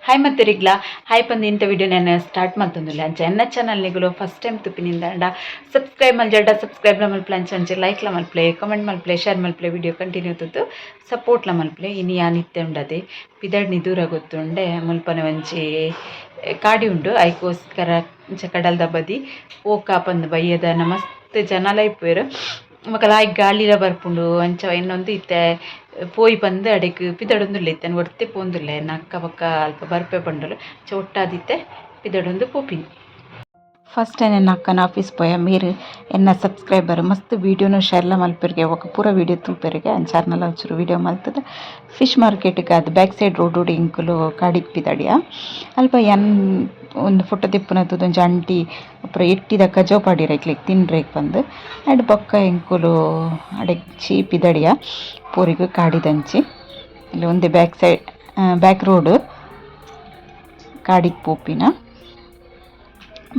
Hi ಮತ್ತೆರಿಗ್ಲ hi ಪಂದು ಇಂಥ video ನಾನು start ಮಲ್ತೊಂದುಲ್ಲೆ. ಅಂಚ ಎನ್ನ ಚಾನಲ್ ನಿಗುಲು ಫಸ್ಟ್ ಟೈಮ್ ತುಪಿನಿಂದ ಅಂಡ ಸಬ್ಸ್ಕ್ರೈಬ್ ಮಲ್ಜಡ ಸಬ್ಸ್ಕ್ರೈಬ್ ಮಲ್ಪಲೆ. ಅಂಚ ಅಂಚೆ ಲೈಕ್ಲ ಮಲ್ಪಲೆ, ಕಮೆಂಟ್ ಮಲ್ಪಲೆ, ಶೇರ್ ಮಲ್ಪಲೆ, ವಿಡಿಯೋ ಕಂಟಿನ್ಯೂ ತೂತು ಸಪೋರ್ಟ್ಲ ಮಲ್ಪಲೆ. ಇನಿ ಯಾನ್ ಇತ್ತೆ ಉಂಡದೆ ಪಿದಡ್ನಿ ದೂರ ಗೊತ್ತುಂಡೆ. ಮುಲ್ಪನೆ ಒಂಜಿ ಕಾಡಿ ಉಂಡು, ಐಕೋಸ್ಕರ ಇಂಚ ಕಡಲ್ದ ಬದಿ ಪೋಕ ಪಂದು. ಬಯ್ಯದ ಮಸ್ತ್ ಜನಲ ಇಪ್ಪುವೆರ್, ಬೊಕ ಲಾಯ್ಕ್ ಗಾಳಿಲ ಬರ್ಪುಂಡು. ಅಂಚ ಇನ್ನೊಂದು ಇತ್ತೆ ಪೋಯಿ ಪಂದ್ ಅಡೆಗ್ ಪಿದಡೊಂದುಲ್ಲೆ. ಇತ್ತೆ ಒರ್ತೆ ಪೋಂದುಲ್ಲೆ, ಎನ್ನ ಅಕ್ಕ ಬೊಕ್ಕ ಅಲ್ಪ ಬರ್ಪೆ ಪಂಡೊಲು. ಅಂಚ ಒಟ್ಟಾದಿತ್ತೆ ಪಿದಡೊಂದು ಪೋಪಿನಿ. ಫಸ್ಟ್ ಟೈಮ್ ಎನ್ನ ಅಕ್ಕನ ಆಫೀಸ್ ಪೋಯ. ಮೇರ್ ಎನ್ನ ಸಬ್ಸ್ಕ್ರೈಬರ್, ಮಸ್ತ್ ವೀಡಿಯೋನು ಶೇರ್ಲ ಮಲ್ಪೆರ್ಗೆ, ಬೊಕ ಪೂರ ವೀಡಿಯೋ ತೂಪೆರ್ಗೆ. ಅಂಚ ಆರ್ನಲ ಒಂಚೂರು ವೀಡಿಯೋ ಮಲ್ತುದು ಫಿಶ್ ಮಾರ್ಕೆಟ್ಗ್ ಅದು back side road ಎಂಕುಲು ಕಾಡಿಗ್ ಪಿದಡಿಯ. ಅಲ್ಪ ಯಾನ್ ಒಂದು ಫೋಟೋ ದೆಪ್ಪುನ ತೂದು ಒಂಜಿ ಆಂಟಿ ಪೂರ ಎಟ್ಟಿದ ಕಜವು ಪಾಡ್ಯೆರ್ ಐಕ್ಲೆಗ್ ತಿನ್ರೆಗ್ ಪಂದ್. ಆಯ್ಡ್ ಬೊಕ್ಕ ಎಂಕುಲು ಅಡೆಗ್ ಪಿದಡಿಯ ಪೋರಿಗ್ ಕಾಡಿದಂಚಿ. ಇಲ್ಲಿ ಒಂದೆ back side back road ಕಾಡಿಗ್ ಪೋಪಿನ.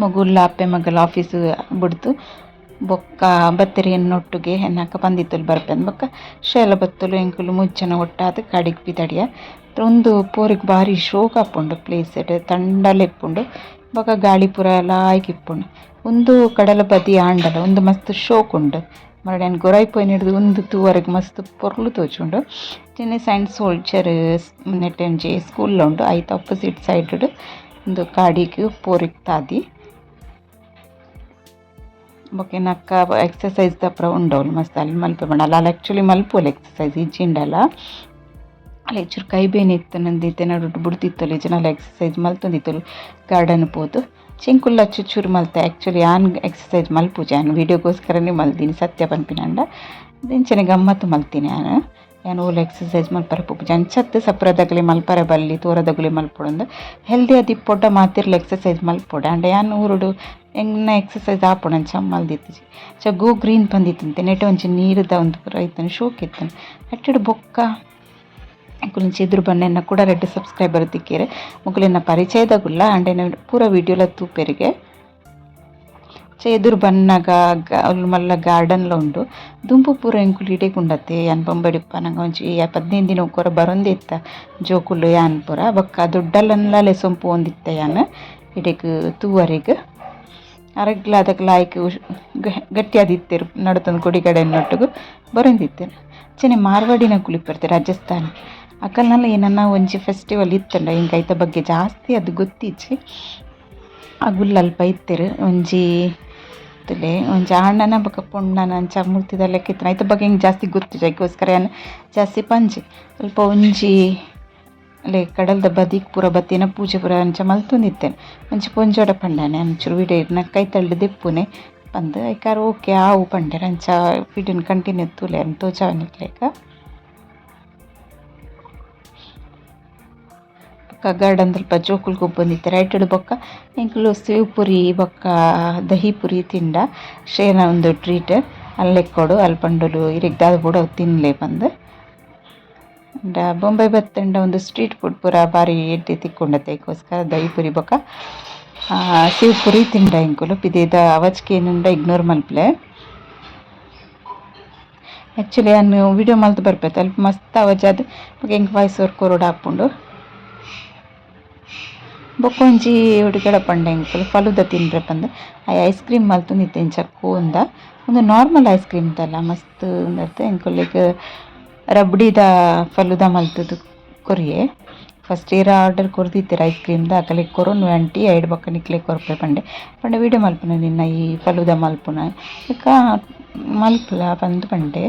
ಮೊಗುಲ್ಲ ಅಪ್ಪೆ ಮಗಲ್ ಆಫೀಸ್ ಬುಡ್ದು ಬೊಕ್ಕ ಬತ್ತೆರ್ ಎನ್ನೊಟ್ಟುಗೆ. ಎನ್ನ ಅಕ್ಕ ಪಂದಿತ್ತೊಲು ಬರ್ಪೆಂದ್. ಬೊಕ್ಕ ಶೈಲ ಬತ್ತೊಲು. ಎಂಕುಲು ಮೂಜಿ ಜನ ಒಟ್ಟಾದ್ ಕಾಡಿಗ್ ಪಿದಡಿಯ. ಉಂದು ಪೋರೆಗ್ ಬಾರಿ ಶೋಕ್ ಆಪುಂಡು. ಪ್ಲೇಸ್ ತಂಡಲ ಇಪ್ಪುಂಡು, ಬೊಕ ಗಾಳಿ ಪೂರ ಲಾಯ್ಕ್ ಇಪ್ಪುಂಡು. ಉಂದು ಕಡಲ ಬದಿ ಆಂಡಲ ಉಂದು ಮಸ್ತ್ ಶೋಕ್ ಉಂಡು. ಮರಡೆ ಯಾನ್ ಗೊರಾಯ್ ಪೋಯಿನೆಡ್ದ್ ಉಂದು ತೂವರೆಗ್ ಮಸ್ತ್ ಪೊರ್ಲು ತೋಜುಂಡು. ಅಂಚನೆ ಸೈಂಟ್ ಸೋಲ್ಜರ್ ನೆಟೆ ಒಂಜಿ ಸ್ಕೂಲ್ ಉಂಡು, ಐತ ಅಪೋಸಿಟ್ ಸೈಡ್ ಡ್ ಉಂದು ಕಾಡಿಗ್ ಪೋರೆಗ್ ತಾದಿ. ಬೊಕ ಎನ್ನ ಅಕ್ಕ ಎಕ್ಸಸೈಸ್ ದ ಪೂರ ಉಂಡು ಅವ್ಲು ಮಸ್ತ್ ಅಲ್ಲಿ ಮಲ್ಪೆ ಪಂಡ. ಅಲ್ಲ ಆಕ್ಚುಲಿ ಮಲ್ಪುವಲ್ ಎಕ್ಸಸೈಸ್, ಇಜ್ಜಿಂಡಲ ಅಲ್ಲ ಒಂಚೂರು ಕೈ ಬೇನೆ ಇತ್ತು ಇತ್ತೆ ನಡುಟು ಬುಡ್ದಿತ್ತೊಲು. ಇಜ್ಜಿಂಡ ಎಕ್ಸಸೈಸ್ ಮಲ್ತೊಂದಿತ್ತೊಲು ಗಾರ್ಡನ್ ಪೋದು. ಎಂಕುಲ್ಲ ಚೂರು ಮಲ್ತೆ. ಆಕ್ಚುಲಿ ಯಾನ್ ಎಕ್ಸಸೈಸ್ ಮಲ್ಪುಜಿ, ಯಾನ್ ವೀಡಿಯೋಗೋಸ್ಕರನೇ ಮಲ್ದಿನಿ. ಸತ್ಯ ಪನ್ಪಿನಂಡ ಇಂಚನೆ ಗಮ್ಮತ್ತು ಮಲ್ತೀನಿ ಯಾನ್. ಯಾನ್ ಓಲು ಎಕ್ಸಸೈಸ್ ಮಲ್ಪರೆ ಪೋಪುಜಿ. ಅಂಚತ್ ಸಪ್ರದಗಲೆ ಮಲ್ಪರೆ ಬಲ್ಲಿ, ತೋರದಗುಲೆ ಮಲ್ಪೊಡಂದು. ಹೆಲ್ದಿ ಆದಿಪ್ಪೊಡ ಮಾತೆರ್ಲ ಎಕ್ಸಸೈಸ್ ಮಲ್ಪೊಡು. ಆಂಡ ಯಾನ್ ಊರುಡು ಎನ್ನ ಎಕ್ಸಸೈಸ್ ಆಪುಂಡು, ಅಂಚ ಮಲ್ದಿತ್ತಿಜಿ. ಚ ಗೋ ಗ್ರೀನ್ ಪಂದಿತ್ತಂತೆ. ನೆಟೆ ಒಂಜಿ ನೀರುದ ಒಂದು ಪೂರ ಇತ್ತುಂಡು, ಶೋಕ್ ಇತ್ತುಂಡು ಅಟ್ಟೆಡ್. ಬೊಕ್ಕ ಎಂಕುಲು ಇಂಚ ಎದುರು ಬನ್ನ ಎನ್ನ ಕುಡ ರಡ್ಡ್ ಸಬ್ಸ್ಕ್ರೈಬರ್ ತಿಕ್ಕೆರ್. ಮೊಕುಲು ಪರಿಚಯದಗುಲ್ಲ, ಆಂಡ ಎನ್ನ ಪೂರ ವೀಡಿಯೋಲ ತೂಪೆರಿಗೆ. ಚ ಎದುರು ಬನ್ನಗ ಅವ್ಲು ಮಲ್ಲ ಗಾರ್ಡನ್ಲ ಉಂಡು. ದುಂಬು ಪೂರ ಎಂಕುಲು ಇಡೆಗ್ ಉಂಡತ್ತೆ. ಯಾನ್ ಬೊಂಬೈಡ್ ಇಪ್ಪುನಗ ಒಂಜಿ 15 ದಿನ ಒರ ಬರೊಂದೇ ಇತ್ತ ಜೋಕುಲು ಯಾನ್ ಪೂರ. ಬೊಕ್ಕ ದೊಡ್ಡಲ್ಲನ್ಲ ಲೆಸೊಂದು ಪೋವೊಂದಿತ್ತೆ ಯಾನ್ ಇಡೆಗ್ ತೂವರೆಗ್. ಅರೆಗ್ಲ ಅದಕ್ ಲಾಯ್ಕ್ ಗಟ್ಟಿಯಾದಿತ್ತೆರ್, ನಡತೊಂದು ಕೊಡಿಕಡೆನೊಟ್ಟುಗು ಬರೊಂದಿತ್ತೆರ್. ಅಂಚನೆ ಮಾರ್ವಾಡಿನಕುಲು ಇಪ್ಪುರ್ತೆ, ರಾಜಸ್ಥಾನ ಅಕಲ್ನಲ ಏನನ್ನ ಒಂಜಿ ಫೆಸ್ಟಿವಲ್ ಇತ್ತುಂಡ. ಎಂಕ್ ಐತ ಬಗ್ಗೆ ಜಾಸ್ತಿ ಅದು ಗೊತ್ತಿಜ್ಜಿ. ಅಗುಲ್ ಅಲ್ಪ ಇತ್ತೆರ್. ಒಂಜಿ ತೂಲೆ, ಒಂಜಿ ಆಣನ ಬೊಕ ಪೊಣ್ಣನ ಅಂಚ ಮೂರ್ತಿದ ಲೆಕ್ಕ ಇತ್ತುಂಡು. ಐತ ಬಗ್ಗೆ ಎಂಕ್ ಜಾಸ್ತಿ ಗೊತ್ತಿಜ್ಜಿ, ಐಕೋಸ್ಕರ ಯಾನ್ ಜಾಸ್ತಿ ಪಂಜಿ. ಅಲ್ಪ ಒಂಜಿ ಅಲ್ಲೇ ಕಡಲ್ದ ಬದಿಕ್ ಪೂರ ಬತ್ತಿನ ಪೂಜೆ ಪೂರ ಅಂಚ ಮಲ್ತೊಂದಿತ್ತೆರ್. ಒಂಜಿ ಪೊಂಜೋಡ ಪಂಡಾನೆ, ಒಂಚೂರು ವೀಡಿಯೋ ಇರ್ನ ಕೈತಲ್ಡ್ ದೆಪ್ಪುನೆ ಪಂದ್. ಐಕಾರ್ ಓಕೆ ಆವು ಪಂಡೆರ್. ಅಂಚ ವೀಡಿಯೋನ್ ಕಂಟಿನ್ಯೂ ತೂಲೆ, ಯಾನ್ ತೋಜಾವೆ ನಿಕ್ಲೆಗ್. ಬೊಕ್ಕ ಗಾರ್ಡನ್ ದಲ್ಪ ಜೋಕುಲು ಗೊಬ್ಬೊಂದಿತ್ತೆರ್ ಐಟೆಡ್. ಬೊಕ್ಕ ಎಂಕುಲು ಸೇವ್ ಪುರಿ ಬೊಕ್ಕ ದಹಿ ಪುರಿ ತಿಂಡ. ಶೇನ ಉಂದು ಟ್ರೀಟ್ ಅಲ್ಲೆಕ್ಕೊಡು ಅಲ್ ಪಂಡೊಲು, ಇರೆಗ್ ದಾದ ಬೋಡು ಅವು ತಿನ್ಲೆ ಪಂದ್. ಅಂಡ ಬೊಂಬೈ ಬತ್ತುಂಡ ಒಂದು ಸ್ಟ್ರೀಟ್ ಫುಡ್ ಪೂರ ಬಾರಿ ಎಡ್ಡೆ ತಿಕ್ಕುಂಡತೆ. ಐಕೋಸ್ಕರ ದಹಿ ಪುರಿ ಬೊಕ್ಕ ಸೇವ್ ಪುರಿ ತಿಂಡ ಎಂಕುಲು. ಪಿದೈದ ಅವಜ್ ಕೇನುಂಡ ಇಗ್ನೋರ್ ಮಲ್ಪುಲೆ. ಆಕ್ಚುಲಿ ಯಾನ್ ವೀಡಿಯೋ ಮಲ್ತ್ ಬರ್ಪೆತ ಅಲ್ಪ ಮಸ್ತ್ ಅವಜಾದ್ ಬೊಕ ಎಂಕ್ ವಾಯ್ಸ್ ಓವರ್ ಕೊರೊಡು ಆಪುಂಡು. ಬೊಕ ಒಂಜಿ ಹುಡುಗಡ ಪಂಡೆ, ಎಂಕುಲು ಫಲೂದ ತಿನ್ರೆ ಪಂದ್. ಆಯೆ ಐಸ್ ಕ್ರೀಮ್ ಮಲ್ತೊಂದಿತ್ತೆ ಇಂಚ ಕೋಂದ. ಉಂದು normal ice cream ದಲ್ಲ ಮಸ್ತ್ ಉಂದತ್. ಎಂಕುಲೆಗ್ ರಬ್ಡಿದ ಫಲೂದ ಮಲ್ತುದು ಕೊರಿಯೆ. ಫಸ್ಟ್ ಏರ ಆರ್ಡರ್ ಕೊರ್ದಿತ್ತೆರ್ ಐಸ್ ಕ್ರೀಮ್ ದ. ಅಕಲೆಗ್ ಕೊರೊನ್ವೆ ಆಂಟಿ, ಐಡ್ ಬೊಕ್ಕ ನಿಕ್ಲೆಗ್ ಕೊರ್ಪೆ ಪಂಡೆ. ಪಂಡ ವೀಡಿಯೋ ಮಲ್ಪುನ ನಿನ್ನ ಈ ಫಲೂದ ಮಲ್ಪುನ ಬೊಕ್ಕ ಮಲ್ಪುಲ ಪಂದ್ ಪಂಡೆ.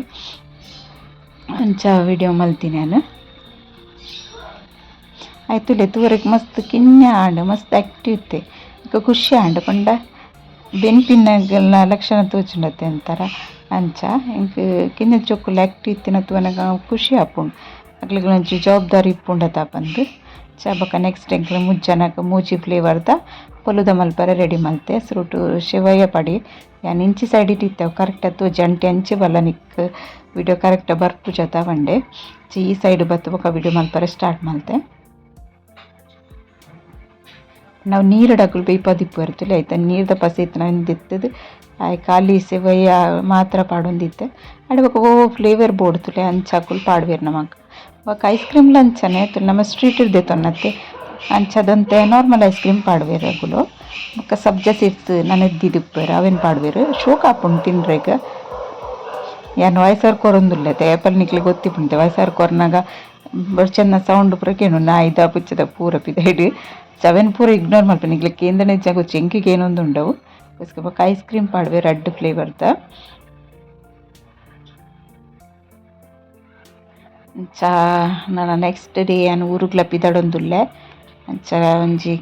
ಅಂಚ ವೀಡಿಯೋ ಮಲ್ತಿನಿ ಯಾನ್. ಆಯ್ ತೂಲೆ, ತೂವರೆಗ್ ಮಸ್ತ್ ಕಿನ್ಯ ಆಂಡ್, ಮಸ್ತ್ ಆಕ್ಟಿವ್ ಇತ್ತೆ. ಬೊಕ ಖುಷಿ ಆಂಡ್. ಪಂಡ ಬೆನ್ಪಿನಗಲ್ನ ಲಕ್ಷಣ ತೋಜುಂಡತೆ ಒಂಥರ ಅಂಚ. ಎಂಕ್ ಕಿನ್ಯ ಜೋಕುಲು ಆಕ್ಟಿವ್ ಇತ್ತಿನ ತೂವನಗ ಖುಷಿ ಆಪುಂಡು, ಅಕ್ಲೆಗ್ ಒಂಜಿ ಜವಾಬ್ದಾರಿ ಇಪ್ಪುಂಡತ ಪಂದ್. ಚ ಬೊಕ ನೆಕ್ಸ್ಟ್ ಎಂಕ್ಲ ಮೂಜಿ ಮೂಜಿ ಫ್ಲೇವರ್ದ ಫಲೂದ ಮಲ್ಪರೆ ರೆಡಿ ಮಲ್ತೆ. ಸುರುಟು ಶೆವಯ್ಯ ಪಾಡಿ. ಯಾನ್ ಇಂಚಿ ಸೈಡ್ ಇತ್ತೆ ಕರೆಕ್ಟ್ ತೋಜಿ ಅಂಟಿ ಅಂಚೆ ಬಲ್ಲ, ನಿಕ್ ವಿಡಿಯೋ ಕರೆಕ್ಟ್ ಬರ್ಪುಜತ ಪಂಡೆ. ಈ ಸೈಡ್ ಬತ್ತ್ ಬೊಕ ವಿಡಿಯೋ ಮಲ್ಪರೆ ಸ್ಟಾರ್ಟ್ ಮಲ್ತೆ. ನಾವು ನೀರುಡು ಅಕುಲು ಬೇಯ್ಪಾದಿಪ್ಪುವೆರ್ ತೂಲೆ. ಐತ ನೀರ್ದ ಪಸೆ ಇತ್ತ್ಂಡ ಅವೆನ್ ದೆತ್ತುದು ಆಯೆ ಖಾಲಿ ಸೆವಯ್ಯ ಮಾತ್ರ ಪಾಡೊಂದಿತ್ತೆ. ಆಂಡ ಬೊಕ ಒವ್ವು ಫ್ಲೇವರ್ ಬೋಡು ತೂಲೆ, ಅಂಚ ಅಕುಲು ಪಾಡುವೆರ್ ನಮಕ್. ಬೊಕ ಐಸ್ ಕ್ರೀಮ್ಲ ಅಂಚನೆ. ನಮ್ಮ ಸ್ಟ್ರೀಟ್ ದೆತೊನ್ನತ್ತೆ. ಅಂಚದಂತೆ normal ice cream ಪಾಡ್ವೆರ್ ಅಗುಲು. ಬೊಕ್ಕ ಸಬ್ಜಾ ಸೀಡ್ಸ್ ನನೆದ್ದಿದುಪ್ಪೆರ್, ಅವೆನ್ ಪಾಡ್ವೆರ್. ಶೋಕ್ ಆಪುಂಡು ತಿನ್ರೆಗ್. ಯಾನ್ ವಾಯ್ಸರ್ ಕೊರೊಂದುಲ್ಲೆ ಏಪಲ್ ನಿಕ್ಲೆ ಗೊತ್ತಿಪ್ಪುಂಡು. ವಾಯ್ಸರ್ ಕೊರ್ನಗ ಬೊರ್ಚನ್ನ ಸೌಂಡ್ ಪೂರ ಕೇನು, ನಾಯಿದ ಪುಚ್ಚದ ಪೂರ ಪಿದಯ್ಡ್. ಅವೆನ್ ಪೂರ ಇಗ್ನೋರ್ ಮಲ್ಪುನೆ. ನಿಕ್ಲೆ ಕೇಂದನೆ ಗೊಚ್ಚಿ, ಎಂಕ್ ಕೇನೊಂದುಂಡವು. ಬೊಕ್ಕ ಐಸ್ ಕ್ರೀಮ್ ಪಾಡ್ವೆರ್ ರಡ್ಡ್ ಫ್ಲೇವರ್ದ. ಅಂಚ ನನ ನೆಕ್ಸ್ಟ್ ಡೇ ಯಾನ್ ಊರುಗ್ಲ ಪಿದಡೊಂದುಲ್ಲೆ. ಅಂಚ ಒಂಜಿ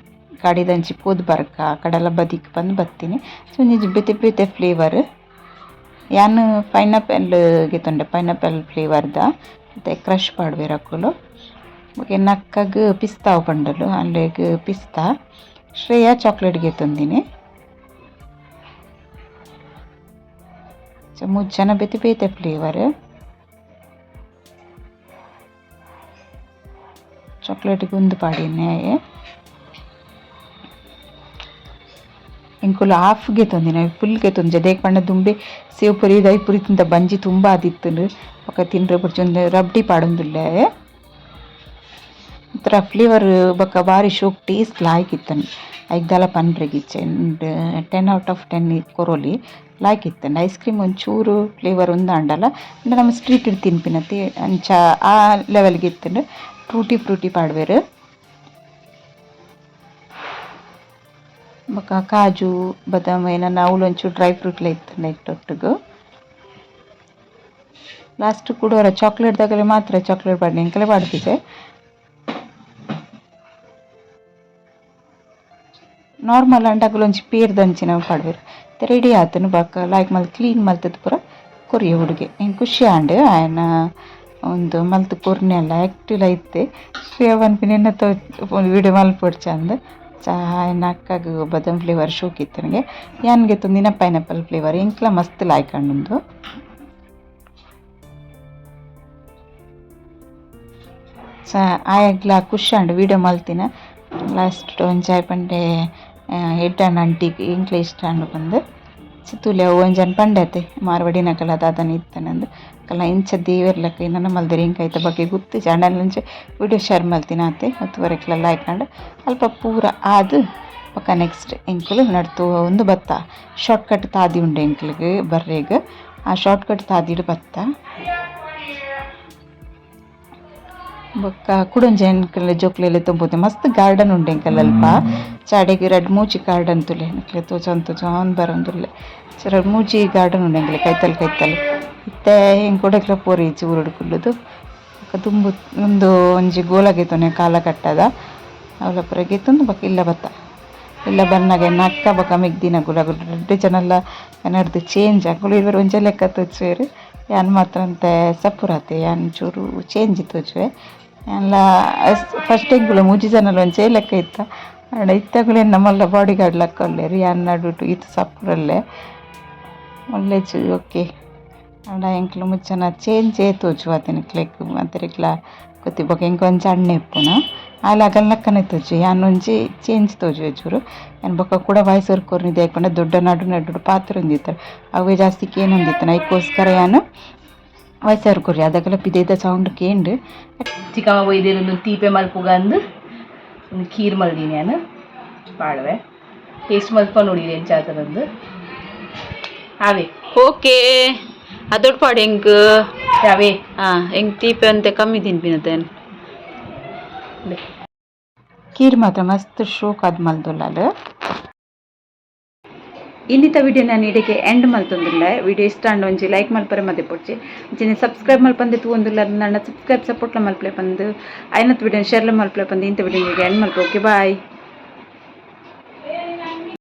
ಕಡಿದಂಚಿ ಪೋದು ಬರ್ಕ, ಕಡಲ ಬದಿಕ್ ಪಂದ್ ಬತ್ತಿನಿ. ಸೊ ಒಂಜಿ ಬೇತೆ ಬೇತೆ ಫ್ಲೇವರ್. ಯಾನ್ ಪೈನಾಪಲ್ ಗೆತೊಂಡೆ, ಪೈನಾಪಲ್ ಫ್ಲೇವರ್ದ. ಮತ್ತೆ ಕ್ರಷ್ ಪಾಡ್ವೆರ್ ಅಕುಲು. ಬೊಕ ಎನ್ನ ಅಕ್ಕಗ್ ಪಿಸ್ತಾ ಪಂಡಲು, ಅಲ್ಲೆಗ್ ಪಿಸ್ತಾ. ಶ್ರೇಯಾ ಚಾಕ್ಲೇಟ್ ಗೆತೊಂದಿನಿ. ಸೊ ಮೂಜಿ ಜನ ಬೇತೆ ಬೇತೆ ಫ್ಲೇವರ್. ಚಾಕ್ಲೇಟ್ ಉಂದು ಪಾಡಿನೆ. ಎಂಕುಲು ಹಾಫ್ ಗೆತೊಂದಿನ, ಫುಲ್ ಗೆತೊಂಜ. ದೇಕ್ ಪಂಡ ದುಂಬೆ ಸೇವ್ ಪುರಿ ದೈ ಪುರಿ ತಿಂದ ಬಂಜಿ ತುಂಬ ಆದಿತ್ತುಂಡು. ಬೊಕ ತಿನ್ರೆ ಬೊರ್ಚಿ. ಉಂದು ರಬ್ಡಿ ಪಾಡೊಂದುಲ್ಲೆ. ಒಂಥರ ಫ್ಲೇವರ್ ಬೊಕ ಬಾರಿ ಶೋಕ್ ಟೇಸ್ಟ್ ಲಾಯ್ಕ್ ಇತ್ತುಂಡು. ಐಕ್ ದಾಲ ಪನ್ರೆಗಿಜ್ಜಿ. 10 ಔಟ್ ಆಫ್ 10 ಕೊರೊಲಿ, ಲಾಯ್ಕ್ ಇತ್ತುಂಡು. ಐಸ್ ಕ್ರೀಮ್ ಒಂಚೂರು ಫ್ಲೇವರ್ ಉಂದಾಂಡಲ ಅಂಡ ನಮ ಸ್ಟ್ರೀಟ್ ತಿನ್ಪಿನತೆ ಅಂಚ ಆ ಲೆವೆಲ್ಗೆ ಇತ್ತುಂಡು. ಟೂಟಿ ಫ್ರೂಟಿ ಪಾಡ್ವೆರ್. ಬೊಕ ಕಾಜು ಬದಾಮ್ ಏನನ ಅವ್ಲು ಒಂಚೂರು ಡ್ರೈ ಫ್ರೂಟ್ಲ ಇತ್ತುಂಡು ಐತ. ಲಾಸ್ಟ್ ಕುಡೊರ ಚಾಕ್ಲೇಟ್ ದಕಲೆ ಮಾತ್ರ ಚಾಕ್ಲೇಟ್ ಪಾಡ್ನೆ, ಎಂಕಲೆ ಪಾಡ್ದಿಜೆ. ನಾರ್ಮಲ್ ಆಂಡ ಅಕುಲು ಒಂಜಿ ಪೇರ್ದಂಚಿನ ಪಾಡ್ವೆರ್. ರೆಡಿ ಆತುಂಡು. ಬೊಕ ಲಾಯ್ಕ್ ಮಲ್ತ್ ಕ್ಲೀನ್ ಮಲ್ತುದು ಪೂರ ಕೊರಿಯೆ ಹುಡುಗೆ. ಎಂಕ್ ಖುಷಿ ಆಂಡ್ ಆಯನ ಉಂದು ಮಲ್ತ್ ಕೊರ್ನೆಲ್ಲ. ಆಕ್ಟಿವ್ ಇತ್ತೆ ಶ್ರೇಯ ಪನ್ಪಿನ ಎನ್ನ ವಿಡಿಯೋ ಮಲ್ಪೊಡ್ಚಿ ಅಂದ್. ಆಯನ ಅಕ್ಕಗ್ ಬದಾಮ್ ಫ್ಲೇವರ್ ಶೋಕ್ ಇತ್ತುಂಡು. ಯಾನ್ ಗೆತೊಂದಿನ ಪೈನಾಪಲ್ ಫ್ಲೇವರ್. ಎಂಕ್ಲ ಮಸ್ತ್ ಲಾಯ್ಕ್ ಆಂಡ್ ಉಂದು. ಆಯಗ್ಲ ಖುಷಿ ಆಂಡ್ ವಿಡಿಯೋ ಮಲ್ತಿನ. ಲಾಸ್ಟ್ ಒಂಜಿ ಆಯೆ ಪಂಡೆ ಎಡ್ಡೆ ಆಂಟಿಗ್, ಎಂಕ್ಲ ಇಷ್ಟ ಆಂಡ್ ಪಂದ್. ತೂಲೆ ಅವು ಒಂಜನ್ ಪಂಡೆ ಮಾರ್ವಾಡಿನಕಲ ದಾದನ ಇತ್ತನಂದ್. ಅಕಲ್ನ ಇಂಚ ದೇವೆರ್ ಲೆಕ್ಕ ನನ ಮಲ್ದೆರ್, ಎಂಕ್ ಐತ ಬಗ್ಗೆ ಗೊತ್ತಿಜ್ಜಿ. ಆಂಡ ಒಂಜಿ ವಿಡಿಯೋ ಶೇರ್ ಮಲ್ತಿನ ಆತೆ. ಒತ್ತುವರೆಕ್ಲ ಲಾಯ್ಕ್ ಆಂಡ್. ಅಲ್ಪ ಪೂರ ಆದ್ ಬೊಕ ನೆಕ್ಸ್ಟ್ ಎಂಕುಲು ನಡ್ತೊಂದು ಬತ್ತ. ಶಾರ್ಟ್ ಕಟ್ ತಾದಿ ಉಂಡು ಎಂಕ್ಲೆಗ್ ಬರ್ರೆಗ್, ಆ ಶಾರ್ಟ್ ಕಟ್ ತಾದಿಡ್ ಬತ್ತ. ಬೊಕ್ಕ ಕುಡೊಂಜಿ ಎಂಕಲ್ನ ಜೋಕ್ಲೆಗ್ ಲೆತ್ತೊಂದು ಮಸ್ತ್ ಗಾರ್ಡನ್ ಉಂಡು ಎಂಕಲ್ ಅಲ್ಪ. ಚಾಡೆಗ್ ರಡ್ಡ್ ಮೂಜಿ ಗಾರ್ಡನ್ ತೂಲೆ, ನಿಕ್ಲೆ ತೋಜೊಂದು ತೋಜೊಂದು ಬರೊಂದುಲ್ಲೆ. ರಡ್ಡ್ ಮೂಜಿ ಗಾರ್ಡನ್ ಉಂಡು ಎಂಕ್ಲೆ ಕೈತಲ್ ಕೈತಲ್. ಇತ್ತೆ ಎಂಕ್ ಪೋರೆ ಇಜ್ಜಿ ಊರುಡು ಕುಲ್ಲುದು. ಬೊಕ ದುಂಬು ಉಂದು ಒಂಜಿ ಗೋಲ ಗೆತೊನೆ ಕಾಲ ಕಟ್ಟದ ಅವ್ಲ ಪೂರ ಗೆತೊಂದು ಬೊಕ ಇಲ್ಲ ಬತ್ತ. ಇಲ್ಲ ಬನ್ನಗ ಎನ್ನ ಅಕ್ಕ ಬೊಕ ಮೆಗ್ದಿನಕುಲು ಅಕುಲು ರಡ್ಡ್ ಜನಲ ಎನರ್ದ್ ಚೇಂಜ್. ಅಕುಲು ಇರ್ವೆರ್ ಒಂಜೇ ಲೆಕ್ಕ ತೋಜುವೆರ್. ಯಾನ್ ಮಾತ್ರ ಒಂತೆ ಸಪುರ ಆತೆ, ಯಾನ್ ಚೂರು ಚೇಂಜ್ ತೋಜುವೆ. ಯಾನ್ಲ ಫಸ್ಟ್ ಎಂಕುಲು ಮೂಜಿ ಜನಲ ಒಂಜೇ ಲೆಕ್ಕ ಇತ್ತ. ಆಂಡ ಇತ್ತೆ ಅಕುಲು ಎನ್ನ ಮಲ್ಲ ಬಾಡಿ ಗಾರ್ಡ್ ಲೆಕ್ಕ ಉಲ್ಲೆರ್. ಯಾನ್ ನಡುಟು ಈತ್ ಸಪುರ ಉಲ್ಲೆ ಉಲ್ಲೆಜಿ. ಓಕೆ, ಆಂಡ ಎಂಕ್ಲು ಮುಚ್ಚನ ಚೇಂಜೇ ತೋಜುವ ನಿಕ್ಲೆಗ್ ಮಾತೆರೆಗ್ಲ ಗೊತ್ತಿ. ಬೊಕ ಎಂಕ್ ಒಂಜಿ ಅಣ್ಣೆ ಇಪ್ಪುನ, ಆಲ್ ಅಗಲ್ನ ಲೆಕ್ಕನೆ ತೋಜುವೆ. ಯಾನ್ ಒಂಜಿ ಚೇಂಜ್ ತೋಜುವೆ ಚೂರು. ಯಾನ್ ಬೊಕ ಕುಡ ವಾಯ್ಸ್ ಓವರ್ ಕೊರ್ನಿ ದಾಯೆ ಪಂಡ ದೊಡ್ಡ ನಡು ನಡುಡು ಪಾತೆರೊಂದಿತ್ತೆರ್, ಅವ್ವೆ ಜಾಸ್ತಿ ಕೇನೊಂದಿತ್ತುಂಡು. ಐಕೋಸ್ಕರ ಯಾನ್ ವಾಯ್ಸ್ ಓವರ್ ಕೊರ್ಯೆ. ಅದಗಲ ಪಿದಯ್ದ ಸೌಂಡ್ ಕೇಂಡ್. ಚಿಕ್ಕಮ್ಮ ಬೈದೆರ್, ಒಂದು ತೀಪೆ ಮಲ್ಪುಗಂದು ಒಂದು ಖೀರ್ ಮಲ್ದಿನಿ ಯಾನ್. ಪಾಡ್ವೆ, ಟೇಸ್ಟ್ ಮಲ್ಪ ನೋಡಿರಿ ಎಂಚ ಆತದಂದು ಆವೆ. ಓಕೆ, ಅದೊಡ್ ಪಾಡು ಎಂಕ್. ಯಾವೇ? ಎಂಕ್ ತೀಪೆ ಒಂತೆ ಕಮ್ಮಿ ತಿನ್ಪಿನತೇನ್. ಖೀರ್ ಮಾತ್ರ ಮಸ್ತ್ ಶೋಕ್ ಆದ್ ಮಲ್ದೊಲಾಲ್. ಇನ್ನಿತ ವಿಡಿಯೋ ನಾನು ಇಡೆಗೆ ಎಂಡ್ ಮಲ್ತೊಂದುಲ್ಲೆ. ವಿಡಿಯೋ ಇಷ್ಟ ಆಂಡ ಒಂಜಿ ಲೈಕ್ ಮಲ್ಪರೆ ಮದೆ ಪೊಡ್ಚಿ. ಅಂಚನೆ ಸಬ್ಸ್ಕ್ರೈಬ್ ಮಲ್ಪಂದೆ ತೂವೊಂದುಲ್ಲ ನನ್ನ ಸಬ್ಸ್ಕ್ರೈಬ್ ಸಪೋರ್ಟ್ಲ ಮಲ್ಪಲೆ ಪಂದ್, ಐನತ್ ವಿಡಿಯೋ ಶೇರ್ಲ ಮಲ್ಪಲೆ ಪಂದ್, ಇಂಥ ವಿಡಿಯೋ ಎಂಡ್ ಮಲ್ಪ. Okay, bye.